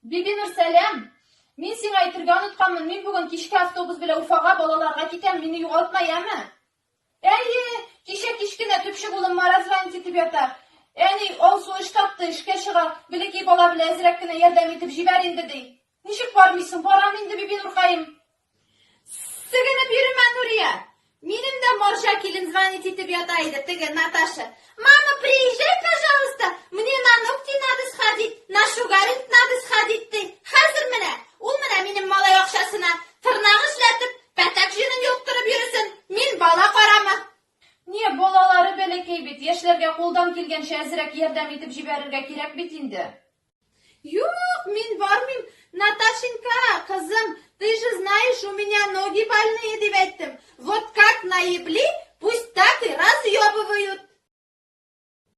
Бибинур, сәлам! Мин сиңа әйтергә онытканмын, мин бүген кичке автобус белән Уфага балаларга китәм, мине югалтма, яме? Әйе, кичә кич кенә төпчек улым Марат звонить итеп ята. Әни, Алсу эш тапты, эшкә чыга, бәләкәй бала белән әзрәк кенә ярдәм итеп җибәр инде, ди. Ничек бармыйсың, барам инде, Бибинуркаем. Сүгенеп йөрмә, Нурия. Минем дә марҗа килен звонить итеп ята иде, теге Наташа. Мама, приезжай, пожалуйста, мне на ногти надо сходить, на шугаринг надо сходить, ди. Хәзер менә, ул менә минем малай акчасына тырнак эшләтеп, пәтәк җенен йоктырып йөресен, мин бала карама. Не, балалары бәләкәй бит, яшьләргә кулдан килгәнчә әзрәк ярдәм итеп җибәрергә кирәк бит инде. Юк, мин бармыйм. Наташенька, кызым, ты же знаешь, у меня ноги больные, дип әйттем. Вот как наебли, пусть так и разъебывают.